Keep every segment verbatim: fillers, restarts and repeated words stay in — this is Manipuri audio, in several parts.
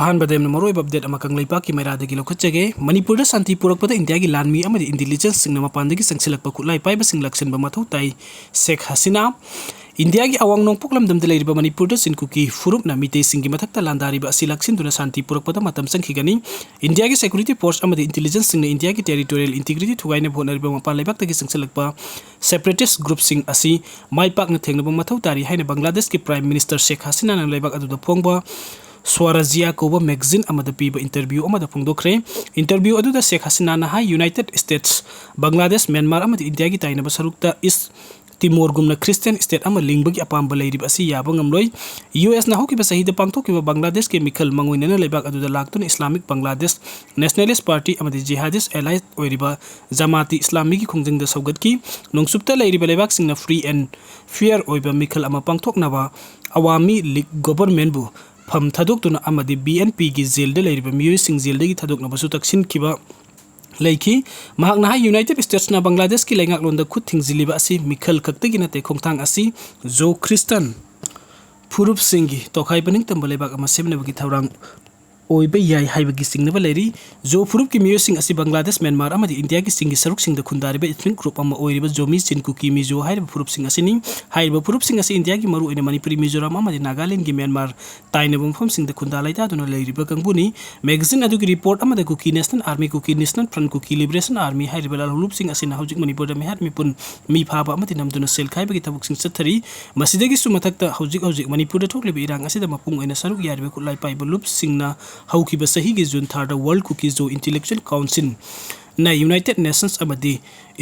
ꯑꯍꯥꯟꯕꯗ ꯌꯥꯝꯅ ꯃꯔꯨꯑꯣꯏꯕ ꯑꯞꯗꯦꯠ ꯑꯃ ꯀꯪꯂꯩꯄꯥꯛꯀꯤ ꯃꯩꯔꯥꯗꯒꯤ ꯂꯧꯈꯠꯆꯒꯦ꯫ ꯃꯅꯤꯄꯨꯔꯗ ꯁꯥꯟꯇꯤ ꯄꯨꯔꯛꯄꯗ ꯏꯟꯗꯤꯌꯥꯒꯤ ꯂꯥꯟꯃꯤ ꯑꯃꯗꯤ ꯏꯟꯇꯤꯂꯤꯖꯦꯟꯁꯁꯤꯡꯅ ꯃꯄꯥꯟꯗꯒꯤ ꯆꯪꯁꯤꯜꯂꯛꯄ ꯈꯨꯠꯂꯥꯏ ꯄꯥꯏꯕꯁꯤꯡ ꯂꯥꯛꯁꯤꯟꯕ ꯃꯊꯧ ꯇꯥꯏ, ꯁꯦꯈ ꯍꯁꯤꯅꯥ꯫ ꯏꯟꯗꯤꯌꯥꯒꯤ ꯑꯋꯥꯡ ꯅꯣꯡꯄꯣꯛ ꯂꯝꯗꯝꯗ ꯂꯩꯔꯤꯕ ꯃꯅꯤꯄꯨꯔꯗ ꯆꯤꯟ ꯀꯨꯀꯤ ꯐꯨꯔꯨꯞꯅ ꯃꯤꯇꯩꯁꯤꯡꯒꯤ ꯃꯊꯛꯇ ꯂꯥꯟꯗꯥꯔꯤꯕ ꯑꯁꯤ ꯂꯥꯛꯁꯤꯟꯗꯨꯅ ꯁꯥꯟꯇꯤ ꯄꯨꯔꯛꯄꯗ ꯃꯇꯝ ꯆꯪꯈꯤꯒꯅꯤ꯫ ꯏꯟꯗꯤꯌꯥꯒꯤ ꯁꯦꯀ꯭ꯌꯨꯔꯤꯇꯤ ꯐꯣꯔꯁ ꯑꯃꯗꯤ ꯏꯟꯇꯤꯂꯤꯖꯦꯟꯁꯁꯤꯡꯅ ꯏꯟꯗꯤꯌꯥꯒꯤ ꯇꯦꯔꯤꯇꯣꯔꯤꯌꯦꯜ ꯏꯟꯇꯤꯒ꯭ꯔꯤꯇꯤ ꯊꯨꯒꯥꯏꯅꯕ ꯍꯣꯠꯅꯔꯤꯕ ꯃꯄꯥꯟ ꯂꯩꯕꯥꯛꯇꯒꯤ ꯆꯪꯁꯤꯜꯂꯛꯄ ꯁꯦꯄꯔꯦꯇꯤꯁ ꯒ꯭ꯔꯨꯞꯁꯤꯡ ꯑꯁꯤ ꯃꯥꯏ ꯄꯥꯛꯅ ꯊꯦꯡꯅꯕ ꯃꯊꯧ ꯇꯥꯔꯤ ꯍꯥꯏꯅ ꯕꯪꯒ꯭ꯂꯥꯗꯦꯁꯀꯤ ꯄ꯭ꯔꯥꯏꯝ ꯃꯤꯅꯤꯁꯇꯔ ꯁꯦꯈ ꯍꯁꯤꯅꯥꯅ ꯂꯩꯕꯥꯛ ꯑꯗꯨꯗ ꯐꯣꯡꯕ ꯁ꯭ꯋꯥꯔꯥꯖ꯭ꯌ ꯀꯧꯕ ꯃꯦꯒꯥꯖꯤꯟ ꯑꯃꯗ ꯄꯤꯕ ꯏꯟꯇꯔꯚ꯭ꯌꯨ ꯑꯃꯗ ꯐꯣꯡꯗꯣꯛꯈ꯭ꯔꯦ꯫ ꯏꯟꯇꯔꯚ꯭ꯌꯨ ꯑꯗꯨꯗ ꯁꯦꯈ ꯍꯁꯤꯅꯥꯅ ꯍꯥꯏ, ꯌꯨꯅꯥꯏꯇꯦꯗ ꯁ꯭ꯇꯦꯠꯁ, ꯕꯪꯒ꯭ꯂꯥꯗꯦꯁ, ꯃ꯭ꯌꯥꯟꯃꯥꯔ ꯑꯃꯗꯤ ꯏꯟꯗꯤꯌꯥꯒꯤ ꯇꯥꯏꯅꯕ ꯁꯔꯨꯛꯇ ꯏꯁ ꯇꯤꯃꯣꯔꯒꯨꯝꯅ ꯈ꯭ꯔꯤꯁꯇꯤꯌꯥꯟ ꯁ꯭ꯇꯦꯠ ꯑꯃ ꯂꯤꯡꯕꯒꯤ ꯑꯄꯥꯝꯕ ꯂꯩꯔꯤꯕ ꯑꯁꯤ ꯌꯥꯕ ꯉꯝꯂꯣꯏ꯫ ꯌꯨ ꯑꯦꯁꯅ ꯍꯧꯈꯤꯕ ꯆꯍꯤꯗ ꯄꯥꯡꯊꯣꯛꯈꯤꯕ ꯕꯪꯒ꯭ꯂꯥꯗꯦꯁꯀꯤ ꯃꯤꯈꯜ ꯃꯥꯡꯑꯣꯏꯅꯅ ꯂꯩꯕꯥꯛ ꯑꯗꯨꯗ ꯂꯥꯛꯇꯨꯅ ꯏꯁꯂꯥꯃꯤꯛ ꯕꯪꯒ꯭ꯂꯥꯗꯦꯁ ꯅꯦꯁꯅꯦꯂꯤꯁ ꯄꯥꯔꯇꯤ ꯑꯃꯗꯤ ꯖꯤꯍꯥꯗꯤꯁ ꯑꯦꯂꯥꯏꯠ ꯑꯣꯏꯔꯤꯕ ꯖꯃꯥꯇꯤ ꯏꯁꯂꯥꯃꯤꯒꯤ ꯈꯣꯡꯖꯪꯗ ꯁꯧꯒꯠꯈꯤ꯫ ꯅꯣꯡꯆꯨꯞꯇ ꯂꯩꯔꯤꯕ ꯂꯩꯕꯥꯛꯁꯤꯡꯅ ꯐ꯭ꯔꯤ ꯑꯦꯟ ꯐꯤꯌꯔ ꯑꯣꯏꯕ ꯃꯤꯈꯜ ꯑꯃ ꯄꯥꯡꯊꯣꯛꯅꯕ ꯑꯋꯥꯃꯤ ꯂꯤꯒ ꯒꯣꯚꯔꯟꯃꯦꯟꯕꯨ ꯐꯝ ꯊꯥꯗꯣꯛꯇꯨꯅ ꯑꯃꯗꯤ ꯕꯤ ꯑꯦꯟ ꯄꯤꯒꯤ ꯖꯦꯜꯗ ꯂꯩꯔꯤꯕ ꯃꯤꯑꯣꯏꯁꯤꯡ ꯖꯦꯜꯗꯒꯤ ꯊꯥꯗꯣꯛꯅꯕꯁꯨ ꯇꯛꯁꯤꯟꯈꯤꯕ ꯂꯩꯈꯤ꯫ ꯃꯍꯥꯛꯅ ꯍꯥꯏ, ꯌꯨꯅꯥꯏꯇꯦꯗ ꯁ꯭ꯇꯦꯠꯁꯅ ꯕꯪꯒ꯭ꯂꯥꯗꯦꯁꯀꯤ ꯂꯩꯉꯥꯛꯂꯣꯟꯗ ꯈꯨꯠ ꯊꯤꯡꯖꯤꯜꯂꯤꯕ ꯑꯁꯤ ꯃꯤꯈꯜ ꯈꯛꯇꯒꯤ ꯅꯠꯇꯦ, ꯈꯣꯡꯊꯥꯡ ꯑꯁꯤ ꯖꯣ ꯈ꯭ꯔꯤꯁꯇꯟ ꯐꯨꯔꯨꯞꯁꯤꯡꯒꯤ ꯇꯣꯈꯥꯏꯕ ꯅꯤꯡꯇꯝꯕ ꯂꯩꯕꯥꯛ ꯑꯃ ꯁꯦꯝꯅꯕꯒꯤ ꯊꯧꯔꯥꯡ ꯑꯣꯏꯕ ꯌꯥꯏ ꯍꯥꯏꯕꯒꯤ ꯆꯤꯡꯅꯕ ꯂꯩꯔꯤ꯫ ꯖꯣ ꯐꯨꯔꯨꯞꯀꯤ ꯃꯤꯑꯣꯏꯁꯤꯡ ꯑꯁꯤ ꯕꯪꯒ꯭ꯂꯥꯗꯦꯁ, ꯃ꯭ꯌꯥꯟꯃꯥꯔ ꯑꯃꯗꯤ ꯏꯟꯗꯤꯌꯥꯒꯤ ꯆꯤꯡꯒꯤ ꯁꯔꯨꯛꯁꯤꯡꯗ ꯈꯨꯟꯗꯥꯔꯤꯕ ꯏꯊꯅꯤꯛ ꯒ꯭ꯔꯨꯞ ꯑꯃ ꯑꯣꯏꯔꯤꯕ ꯖꯣꯃꯤ, ꯆꯤꯟ ꯀꯨꯀꯤ, ꯃꯤꯖꯣ ꯍꯥꯏꯔꯤꯕ ꯐꯨꯔꯨꯞꯁꯤꯡ ꯑꯁꯤꯅꯤ꯫ ꯍꯥꯏꯔꯤꯕ ꯐꯨꯔꯨꯞꯁꯤꯡ ꯑꯁꯤ ꯏꯟꯗꯤꯌꯥꯒꯤ ꯃꯔꯨꯑꯣꯏꯅ ꯃꯅꯤꯄꯨꯔꯤ, ꯃꯤꯖꯣꯔꯥꯝ ꯑꯃꯗꯤ ꯅꯥꯒꯥꯂꯦꯟꯒꯤ ꯃ꯭ꯌꯥꯟꯃꯥꯔ ꯇꯥꯏꯅꯕ ꯃꯐꯝꯁꯤꯡꯗ ꯈꯨꯟꯗꯥ ꯂꯩꯇꯥꯗꯨꯅ ꯂꯩꯔꯤꯕ ꯀꯥꯡꯕꯨꯅꯤ꯫ ꯃꯦꯒꯥꯖꯤꯟ ꯑꯗꯨꯒꯤ ꯔꯤꯄꯣꯔꯠ ꯑꯃꯗ ꯀꯨꯀꯤ ꯅꯦꯁꯅꯦꯜ ꯑꯥꯔꯃꯤ, ꯀꯨꯀꯤ ꯅꯦꯁꯅꯦꯜ ꯐ꯭ꯔꯟꯠ, ꯀꯨꯀꯤ ꯂꯤꯕꯔꯦꯁꯟ ꯑꯥꯔꯃꯤ ꯍꯥꯏꯔꯤꯕ ꯂꯥꯜꯍꯧꯂꯨꯞꯁꯤꯡ ꯑꯁꯤꯅ ꯍꯧꯖꯤꯛ ꯃꯅꯤꯄꯨꯔꯗ ꯃꯤꯍꯥꯠ ꯃꯤꯄꯨꯟ, ꯃꯤ ꯐꯥꯕ ꯑꯃꯗꯤ ꯅꯝꯗꯨꯅ ꯁꯦꯜ ꯈꯥꯏꯕꯒꯤ ꯊꯕꯛꯁꯤꯡ ꯆꯠꯊꯔꯤ꯫ ꯃꯁꯤꯗꯒꯤꯁꯨ ꯃꯊꯛꯇ ꯍꯧꯖꯤꯛ ꯍꯧꯖꯤꯛ ꯃꯅꯤꯄꯨꯔꯗ ꯊꯣꯛꯂꯤꯕ ꯏꯔꯥꯡ ꯑꯁꯤꯗ ꯃꯄꯨꯡ ꯑꯣꯏꯅ ꯁꯔꯨꯛ ꯌꯥꯔꯤꯕ ꯈꯨꯠꯂꯥꯏ ꯄꯥꯏꯕ ꯂꯨꯞꯁꯤꯡꯅ ꯍꯧꯈꯤꯕ ꯆꯍꯤꯒꯤ ꯖꯨꯟ ꯊꯥꯗ ꯋꯥꯔꯜ ꯀꯨꯀꯤ ꯖꯣ ꯏꯟꯇꯦꯂꯦꯛꯆꯨꯋꯦꯜ ꯀꯥꯎꯟꯁꯤꯜꯅ ꯌꯨꯅꯥꯏꯇꯦꯗ ꯅꯦꯁꯟꯁ ꯑꯃꯗꯤ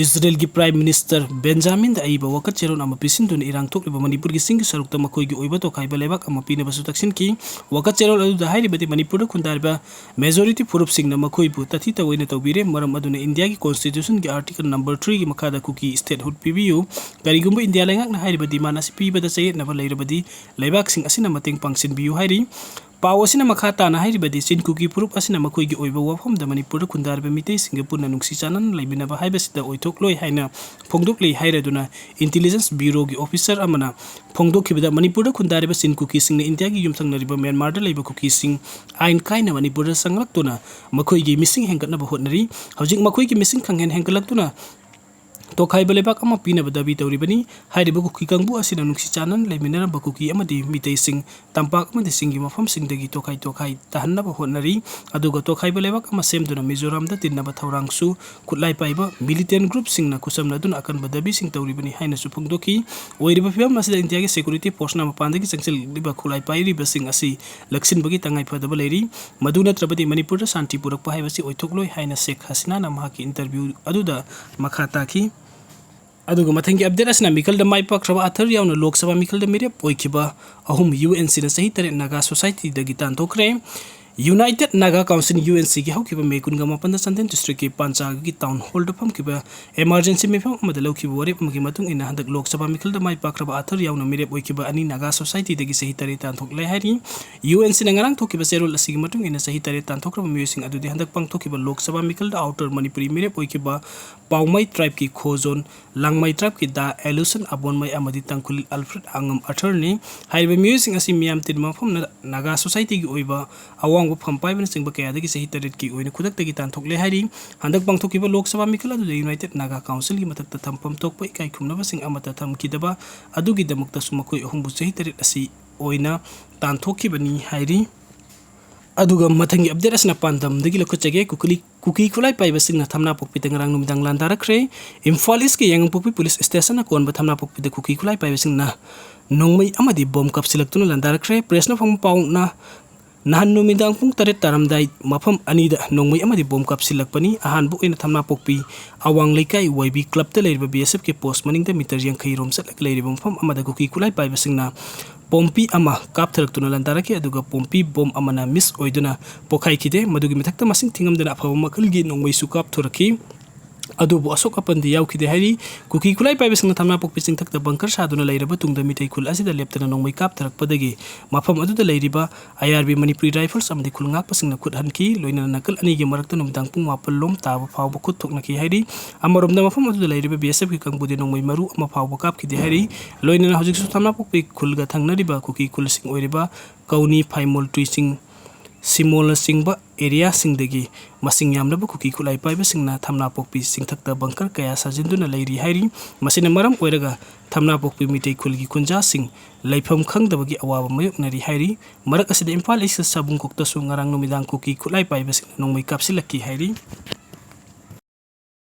ꯏꯖꯔꯦꯜꯒꯤ ꯄ꯭ꯔꯥꯏꯝ ꯃꯤꯅꯤꯁꯇꯔ ꯕꯦꯟꯖꯥꯃꯤꯟꯗ ꯑꯏꯕ ꯋꯥꯀꯠ ꯆꯦꯔꯣꯜ ꯑꯃ ꯄꯤꯁꯤꯟꯗꯨꯅ ꯏꯔꯥꯡ ꯊꯣꯛꯂꯤꯕ ꯃꯅꯤꯄꯨꯔꯒꯤ ꯆꯤꯡꯒꯤ ꯁꯔꯨꯛꯇ ꯃꯈꯣꯏꯒꯤ ꯑꯣꯏꯕ ꯇꯣꯈꯥꯏꯕ ꯂꯩꯕꯥꯛ ꯑꯃ ꯄꯤꯅꯕꯁꯨ ꯇꯛꯁꯤꯟꯈꯤ꯫ ꯋꯥꯀꯠ ꯆꯦꯔꯣꯜ ꯑꯗꯨꯗ ꯍꯥꯏꯔꯤꯕꯗꯤ ꯃꯅꯤꯄꯨꯔꯗ ꯈꯨꯟꯗꯥꯔꯤꯕ ꯃꯦꯖꯣꯔꯤꯇꯤ ꯐꯨꯔꯨꯞꯁꯤꯡꯅ ꯃꯈꯣꯏꯕꯨ ꯇꯥꯊꯤ ꯇꯥꯑꯣꯏꯅ ꯇꯧꯕꯤꯔꯦ꯫ ꯃꯔꯝ ꯑꯗꯨꯅ ꯏꯟꯗꯤꯌꯥꯒꯤ ꯀꯣꯟꯁꯇꯤꯇ꯭ꯌꯨꯁꯟꯒꯤ ꯑꯥꯔꯇꯤꯀꯜ ꯅꯝꯕꯔ ꯊ꯭ꯔꯤꯒꯤ ꯃꯈꯥꯗ ꯀꯨꯀꯤ ꯁ꯭ꯇꯦꯠꯍꯨꯗ ꯄꯤꯕꯤꯌꯨ꯫ ꯀꯔꯤꯒꯨꯝꯕ ꯏꯟꯗꯤꯌꯥ ꯂꯩꯉꯥꯛꯅ ꯍꯥꯏꯔꯤꯕ ꯗꯤꯃꯥꯟ ꯑꯁꯤ ꯄꯤꯕꯗ ꯆꯌꯦꯠꯅꯕ ꯂꯩꯔꯕꯗꯤ ꯂꯩꯕꯥꯛꯁꯤꯡ ꯑꯁꯤꯅ ꯃꯇꯦꯡ ꯄꯥꯡꯁꯤꯟꯕꯤꯌꯨ ꯍꯥꯏꯔꯤ꯫ ꯄꯥꯎ ꯑꯁꯤꯅ ꯃꯈꯥ ꯇꯥꯅ ꯍꯥꯏꯔꯤꯕꯗꯤ, ꯆꯤꯟ ꯀꯨꯀꯤ ꯐꯨꯔꯨꯞ ꯑꯁꯤꯅ ꯃꯈꯣꯏꯒꯤ ꯑꯣꯏꯕ ꯋꯥꯐꯝꯗ ꯃꯅꯤꯄꯨꯔꯗ ꯈꯨꯟꯗꯥꯔꯤꯕ ꯃꯤꯇꯩꯁꯤꯡꯒ ꯄꯨꯟꯅ ꯅꯨꯡꯁꯤ ꯆꯥꯟꯅꯅ ꯂꯩꯃꯤꯟꯅꯕ ꯍꯥꯏꯕꯁꯤꯗ ꯑꯣꯏꯊꯣꯛꯂꯣꯏ ꯍꯥꯏꯅ ꯐꯣꯡꯗꯣꯛꯂꯤ ꯍꯥꯏꯔꯗꯨꯅ intelligence bureauꯒꯤ officer ꯑꯃꯅ ꯐꯣꯡꯗꯣꯛꯈꯤꯕꯗ, ꯃꯅꯤꯄꯨꯔꯗ ꯈꯨꯟꯗꯥꯔꯤꯕ ꯆꯤꯟ ꯀꯨꯀꯤꯁꯤꯡꯅ ꯏꯟꯗꯤꯌꯥꯒꯤ ꯌꯨꯝꯊꯪꯅꯔꯤꯕ ꯃ꯭ꯌꯥꯟꯃꯥꯔꯗ ꯂꯩꯕ ꯀꯨꯀꯤꯁꯤꯡ ꯑꯥꯏꯟ ꯀꯥꯏꯅ ꯃꯅꯤꯄꯨꯔꯗ ꯆꯪꯂꯛꯇꯨꯅ ꯃꯈꯣꯏꯒꯤ ꯃꯤꯁꯤꯡ ꯍꯦꯟꯒꯠꯅꯕ ꯍꯣꯠꯅꯔꯤ꯫ ꯍꯧꯖꯤꯛ ꯃꯈꯣꯏꯒꯤ ꯃꯤꯁꯤꯡ ꯈꯪꯍꯦꯟ ꯍꯦꯟꯒꯠꯂꯛꯇꯨꯅ ꯇꯣꯈꯥꯏꯕ ꯂꯩꯕꯥꯛ ꯑꯃ ꯄꯤꯅꯕ ꯗꯥꯕꯤ ꯇꯧꯔꯤꯕꯅꯤ꯫ ꯍꯥꯏꯔꯤꯕ ꯀꯨꯀꯤ ꯀꯥꯡꯕꯨ ꯑꯁꯤꯅ ꯅꯨꯡꯁꯤ ꯆꯥꯟꯅꯅ ꯂꯩꯃꯤꯟꯅꯔꯝꯕ ꯀꯨꯀꯤ ꯑꯃꯗꯤ ꯃꯤꯇꯩꯁꯤꯡ ꯇꯝꯄꯥꯛ ꯑꯃꯗꯤ ꯆꯤꯡꯒꯤ ꯃꯐꯝꯁꯤꯡꯗꯒꯤ ꯇꯣꯈꯥꯏ ꯇꯣꯈꯥꯏ ꯇꯥꯍꯟꯅꯕ ꯍꯣꯠꯅꯔꯤ꯫ ꯑꯗꯨꯒ ꯇꯣꯈꯥꯏꯕ ꯂꯩꯕꯥꯛ ꯑꯃ ꯁꯦꯝꯗꯨꯅ ꯃꯤꯖꯣꯔꯥꯝꯗ ꯇꯤꯟꯅꯕ ꯊꯧꯔꯥꯡꯁꯨ ꯈꯨꯠꯂꯥꯏ ꯄꯥꯏꯕ militant groupꯁꯤꯡꯅ ꯈꯨꯠꯁꯝꯅꯗꯨꯅ ꯑꯀꯟꯕ ꯗꯥꯕꯤꯁꯤꯡ ꯇꯧꯔꯤꯕꯅꯤ ꯍꯥꯏꯅꯁꯨ ꯐꯣꯡꯗꯣꯛꯈꯤ꯫ ꯑꯣꯏꯔꯤꯕ ꯐꯤꯕꯝ ꯑꯁꯤꯗ ꯏꯟꯗꯤꯌꯥꯒꯤ security forceꯅ ꯃꯄꯥꯟꯗꯒꯤ ꯆꯪꯁꯤꯜꯂꯛꯂꯤꯕ ꯈꯨꯠꯂꯥꯏ ꯄꯥꯏꯔꯤꯕꯁꯤꯡ ꯑꯁꯤ ꯂꯛꯁꯤꯟꯕꯒꯤ ꯇꯉꯥꯏ ꯐꯗꯕ ꯂꯩꯔꯤ꯫ ꯃꯗꯨ ꯅꯠꯇ꯭ꯔꯕꯗꯤ ꯃꯅꯤꯄꯨꯔꯗ ꯁꯥꯟꯇꯤ ꯄꯨꯔꯛꯄ ꯍꯥꯏꯕꯁꯤ ꯑꯣꯏꯊꯣꯛꯂꯣꯏ ꯍꯥꯏꯅ ꯁꯦꯈ ꯍꯁꯤꯅꯥꯅ ꯃꯍꯥꯛꯀꯤ interview ꯑꯗꯨꯗ ꯃꯈꯥ ꯇꯥꯈꯤ꯫ ꯑꯗꯨꯒ ꯃꯊꯪꯒꯤ update ꯑꯁꯤꯅ ꯃꯤꯈꯜꯗ ꯃꯥꯏ ꯄꯥꯛꯈ꯭ꯔꯕ ꯑꯥꯊꯔ ꯌꯥꯎꯅ ꯂꯣꯛ ꯁꯚꯥ ꯃꯤꯈꯜꯗ ꯃꯤꯔꯦꯞ ꯑꯣꯏꯈꯤꯕ ꯑꯍꯨꯝ UNCꯅ ꯆꯍꯤ ꯇꯔꯦꯠ ꯅꯥꯒꯥ societyꯗꯒꯤ ꯇꯥꯟꯊꯣꯛꯈ꯭ꯔꯦ꯫ United Naga Council UNCꯒꯤ ꯍꯧꯈꯤꯕ ꯃꯦ ꯀꯨꯟꯒ ꯃꯥꯄꯟꯗ ꯆꯥꯟꯗꯦꯜ districtꯀꯤ ꯄꯥꯟꯆꯥꯒꯤ town hallꯗ ꯐꯝꯈꯤꯕ emergency ꯃꯤꯐꯝ ꯑꯃꯗ ꯂꯧꯈꯤꯕ ꯋꯥꯔꯦꯞ ꯑꯃꯒꯤ ꯃꯇꯨꯡ ꯏꯟꯅ ꯍꯟꯗꯛ ꯂꯣꯛ ꯁꯚꯥ ꯃꯤꯈꯜꯗ ꯃꯥꯏ ꯄꯥꯛꯈ꯭ꯔꯕ ꯑꯥꯊꯔ ꯌꯥꯎꯅ ꯃꯤꯔꯦꯞ ꯑꯣꯏꯈꯤꯕ ꯑꯅꯤ ꯅꯥꯒꯥ societyꯗꯒꯤ ꯆꯍꯤ ꯇꯔꯦꯠ ꯇꯥꯟꯊꯣꯛꯂꯦ ꯍꯥꯏꯔꯤ꯫ UNCꯅ ꯉꯔꯥꯡ ꯊꯣꯛꯈꯤꯕ ꯆꯦꯔꯣꯜ ꯑꯁꯤꯒꯤ ꯃꯇꯨꯡ ꯏꯟꯅ ꯆꯍꯤ ꯇꯔꯦꯠ ꯇꯥꯟꯊꯣꯛꯈ꯭ꯔꯕ ꯃꯤꯑꯣꯏꯁꯤꯡ ꯑꯗꯨꯗꯤ ꯍꯟꯗꯛ ꯄꯥꯡꯊꯣꯛꯈꯤꯕ ꯂꯣꯛ ꯁꯚꯥ ꯃꯤꯈꯜꯗ outer ꯃꯅꯤꯄꯨꯔꯤ ꯃꯤꯔꯦꯞ ꯑꯣꯏꯈꯤꯕ ꯄꯥꯎꯃꯩ tribeꯀꯤ ꯈꯣꯖꯣꯟ, ꯂꯥꯡꯃꯩ tribeꯀꯤ ꯗꯥ ꯑꯦꯂꯨꯁꯟ ꯑꯕꯣꯟꯃꯩ ꯑꯃꯗꯤ ꯇꯥꯡꯈꯨꯜ ꯑꯜꯐ꯭ꯔꯦꯗ ꯑꯉꯝ ꯑꯥꯊꯔꯅꯤ꯫ ꯍꯥꯏꯔꯤꯕ ꯃꯤꯑꯣꯏꯁꯤꯡ ꯑꯁꯤ ꯃꯤꯌꯥꯝ ꯇꯤꯟꯕ ꯃꯐꯝꯅ ꯅꯥꯒꯥ societyꯒꯤ ꯑꯣꯏꯕ ꯑꯋꯥꯡꯕ ꯐꯝ ꯄꯥꯏꯕꯅꯆꯤꯡꯕ ꯀꯌꯥꯗꯒꯤ ꯆꯍꯤ ꯇꯔꯦꯠꯀꯤ ꯑꯣꯏꯅ ꯈꯨꯗꯛꯇꯒꯤ ꯇꯥꯟꯊꯣꯛꯂꯦ ꯍꯥꯏꯔꯤ꯫ ꯍꯟꯗꯛ ꯄꯥꯡꯊꯣꯛꯈꯤꯕ ꯂꯣꯛ ꯁꯚꯥ ꯃꯤꯈꯜ ꯑꯗꯨꯗ United Naga Councilꯒꯤ ꯃꯊꯛꯇ ꯊꯝꯐꯝ ꯊꯣꯛꯄ ꯏꯀꯥꯏ ꯈꯨꯝꯅꯕꯁꯤꯡ ꯑꯃꯠꯇ ꯊꯝꯈꯤꯗꯕ ꯑꯗꯨꯒꯤꯗꯃꯛꯇꯁꯨ ꯃꯈꯣꯏ ꯑꯍꯨꯝꯕꯨ ꯆꯍꯤ ꯇꯔꯦꯠ ꯑꯁꯤ ꯑꯣꯏꯅ ꯇꯥꯟꯊꯣꯛꯈꯤꯕꯅꯤ ꯍꯥꯏꯔꯤ꯫ ꯑꯗꯨꯒ ꯃꯊꯪꯒꯤ update ꯑꯁꯤꯅ ꯄꯥꯟꯗꯝꯗꯒꯤ ꯂꯧꯈꯠꯆꯒꯦ꯫ ꯀꯨꯀꯤ, ꯀꯨꯀꯤ ꯈꯨꯠꯂꯥꯏ ꯄꯥꯏꯕꯁꯤꯡꯅ ꯊꯝꯅꯥꯄꯣꯛꯄꯤꯗ ꯉꯔꯥꯡ ꯅꯨꯃꯤꯗꯥꯡ ꯂꯥꯟꯗꯥꯔꯛꯈ꯭ꯔꯦ꯫ ꯏꯝꯐꯥꯜ ꯏꯁꯀꯤ ꯌꯥꯏꯉꯪꯄꯣꯛꯄꯤ ꯄꯨꯂꯤꯁ ꯁ꯭ꯇꯦꯁꯟꯅ ꯀꯣꯟꯕ ꯊꯝꯅꯥꯄꯣꯛꯄꯤꯗ ꯀꯨꯀꯤ ꯈꯨꯠꯂꯥꯏ ꯄꯥꯏꯕꯁꯤꯡꯅ ꯅꯣꯡꯃꯩ ꯑꯃꯗꯤ ꯕꯣꯝ ꯀꯥꯞꯁꯤꯜꯂꯛꯇꯨꯅ ꯂꯥꯟꯗꯥꯔꯛꯈ꯭ꯔꯦ꯫ ꯄ꯭ꯔꯦꯁꯅ ꯐꯪꯕ ꯄꯥꯎꯅ ꯅꯍꯥꯟ ꯅꯨꯃꯤꯗꯥꯡ ꯄꯨꯡ ꯇꯔꯦꯠ ꯇꯥꯔꯝꯗꯥꯏ ꯃꯐꯝ ꯑꯅꯤꯗ ꯅꯣꯡꯃꯩ ꯑꯃꯗꯤ ꯕꯣꯝ ꯀꯥꯞꯁꯤꯜꯂꯛꯄꯅꯤ꯫ ꯑꯍꯥꯟꯕ ꯑꯣꯏꯅ ꯊꯝꯅꯥꯄꯣꯛꯄꯤ ꯑꯋꯥꯡ ꯂꯩꯀꯥꯏ ꯋꯥꯏ ꯕꯤ ꯀ꯭ꯂꯕꯇ ꯂꯩꯔꯤꯕ ꯕꯤ ꯑꯦꯁ ꯑꯦꯐꯀꯤ ꯄꯣꯁ ꯃꯅꯤꯡꯗ ꯃꯤꯇꯔ ꯌꯥꯡꯈꯩ ꯔꯣꯝ ꯆꯠꯂꯒ ꯂꯩꯔꯤꯕ ꯃꯐꯝ ꯑꯃꯗ ꯀꯨꯀꯤ ꯈꯨꯠꯂꯥꯏ ꯄꯥꯏꯕꯁꯤꯡꯅ ꯄꯣꯝꯄꯤ ꯑꯃ ꯀꯥꯞꯊꯔꯛꯇꯨꯅ ꯂꯥꯟꯗꯥꯔꯛꯈꯤ, ꯑꯗꯨꯒ ꯄꯣꯝꯄꯤ ꯕꯣꯝ ꯑꯃꯅ ꯃꯤꯁ ꯑꯣꯏꯗꯨꯅ ꯄꯣꯈꯥꯏꯈꯤꯗꯦ꯫ ꯃꯗꯨꯒꯤ ꯃꯊꯛꯇ ꯃꯁꯤꯡ ꯊꯤꯉꯝꯗꯅ ꯑꯐꯕ ꯃꯈꯜꯒꯤ ꯅꯣꯡꯃꯩꯁꯨ ꯀꯥꯞꯊꯣꯔꯛꯈꯤ꯫ ꯑꯗꯨꯕꯨ ꯑꯁꯣꯛ ꯑꯄꯟꯗꯤ ꯌꯥꯎꯈꯤꯗꯦ ꯍꯥꯏꯔꯤ꯫ ꯀꯨꯀꯤ ꯈꯨꯠꯂꯥꯏ ꯄꯥꯏꯕꯁꯤꯡꯅ ꯊꯝꯅꯥꯄꯣꯛꯄꯤ ꯆꯤꯡꯊꯛꯇ ꯕꯪꯀꯔ ꯁꯥꯗꯨꯅ ꯂꯩꯔꯕ ꯇꯨꯡꯗ ꯃꯤꯇꯩ ꯈꯨꯜ ꯑꯁꯤꯗ ꯂꯦꯞꯇꯅ ꯅꯣꯡꯃꯩ ꯀꯥꯞꯊꯔꯛꯄꯗꯒꯤ ꯃꯐꯝ ꯑꯗꯨꯗ ꯂꯩꯔꯤꯕ ꯑꯥꯏ ꯑꯥꯔ ꯕꯤ ꯃꯅꯤꯄꯨꯔꯤ ꯔꯥꯏꯐꯜꯁ ꯑꯃꯗꯤ ꯈꯨꯜ ꯉꯥꯛꯄꯁꯤꯡꯅ ꯈꯨꯠ ꯍꯟꯈꯤ꯫ ꯂꯣꯏꯅꯅ ꯅꯥꯀꯜ ꯑꯅꯤꯒꯤ ꯃꯔꯛꯇ ꯅꯨꯃꯤꯗꯥꯡ ꯄꯨꯡ ꯃꯥꯄꯜ ꯂꯣꯝ ꯇꯥꯕ ꯐꯥꯎꯕ ꯈꯨꯠ ꯊꯣꯛꯅꯈꯤ ꯍꯥꯏꯔꯤ꯫ ꯑꯃꯔꯣꯝꯗ ꯃꯐꯝ ꯑꯗꯨꯗ ꯂꯩꯔꯤꯕ ꯕꯤ ꯑꯦꯁ ꯑꯦꯐꯀꯤ ꯀꯥꯡꯕꯨꯗꯤ ꯅꯣꯡꯃꯩ ꯃꯔꯨ ꯑꯃ ꯐꯥꯎꯕ ꯀꯥꯞꯈꯤꯗꯦ ꯍꯥꯏꯔꯤ꯫ ꯂꯣꯏꯅꯅ ꯍꯧꯖꯤꯛꯁꯨ ꯊꯝꯅꯥꯄꯣꯛꯄꯤ ꯈꯨꯜꯒ ꯊꯪꯅꯔꯤꯕ ꯀꯨꯀꯤ ꯈꯨꯜꯁꯤꯡ ꯑꯣꯏꯔꯤꯕ ꯀꯧꯅꯤ, ꯐꯥꯏꯃꯣꯜ, ꯇꯨꯏꯆꯤꯡ, ꯁꯤꯃꯣꯜꯅꯆꯤꯡꯕ ꯑꯦꯔꯤꯌꯥꯁꯤꯡꯗꯒꯤ ꯃꯁꯤꯡ ꯌꯥꯝꯂꯕ ꯀꯨꯀꯤ ꯈꯨꯠꯂꯥꯏ ꯄꯥꯏꯕꯁꯤꯡꯅ ꯊꯝꯅꯥꯄꯣꯛꯄꯤ ꯆꯤꯡꯊꯛꯇ ꯕꯪꯀꯔ ꯀꯌꯥ ꯁꯥꯖꯤꯟꯗꯨꯅ ꯂꯩꯔꯤ ꯍꯥꯏꯔꯤ꯫ ꯃꯁꯤꯅ ꯃꯔꯝ ꯑꯣꯏꯔꯒ ꯊꯝꯅꯥꯄꯣꯛꯄꯤ ꯃꯤꯇꯩ ꯈꯨꯜꯒꯤ ꯈꯨꯟꯖꯥꯁꯤꯡ ꯂꯩꯐꯝ ꯈꯪꯗꯕꯒꯤ ꯑꯋꯥꯕ ꯃꯥꯌꯣꯛꯅꯔꯤ ꯍꯥꯏꯔꯤ꯫ ꯃꯔꯛ ꯑꯁꯤꯗ ꯏꯝꯐꯥꯜ ꯏꯁ ꯁꯥꯕꯨꯡꯈꯣꯛꯇꯁꯨ ꯉꯔꯥꯡ ꯅꯨꯃꯤꯗꯥꯡ ꯀꯨꯀꯤ ꯈꯨꯠꯂꯥꯏ ꯄꯥꯏꯕꯁꯤꯡꯅ ꯅꯣꯡꯃꯩ ꯀꯥꯞꯁꯤꯜꯂꯛꯈꯤ ꯍꯥꯏꯔꯤ꯫